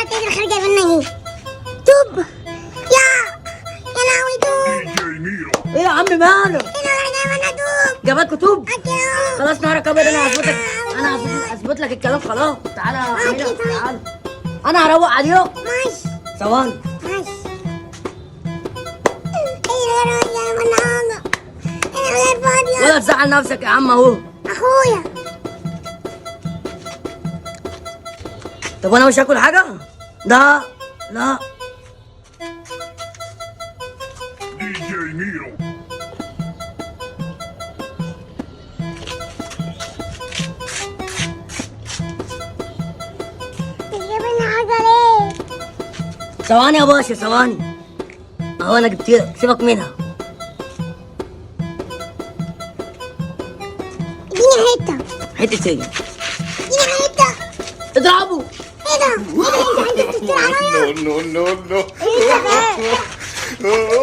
بتاعت ايه الخارجة منها ايه؟ طوب. يا لهوي طوب. ايه يا عم مالك؟ ايه اللي جايبه لنا طوب؟ جابتكوا طوب؟ هات اهو. خلاص نهارك ابيض، انا هظبطك، انا هظبط لك الكلام. خلاص تعالى يا حميدة، تعالى انا هروق عليك. ماشي. ثواني. ماشي. ايه اللي جايبه لنا حاجة؟ ايه اللي فاضية؟ ولا تزعل نفسك يا عم اهو. اخويا. طب وانا مش هاكل حاجة؟ لا لا. مش جايب لنا حاجة ليه؟ ثواني يا باشا ثواني، اهو انا جبت لك، سيبك منها. اديني حتة. حتة ايه؟ اديني حتة. اضربه. ايه ده؟ ايه ده؟ انت بتفتري عليا؟ No, no, no, no. ايه ده؟ ايه؟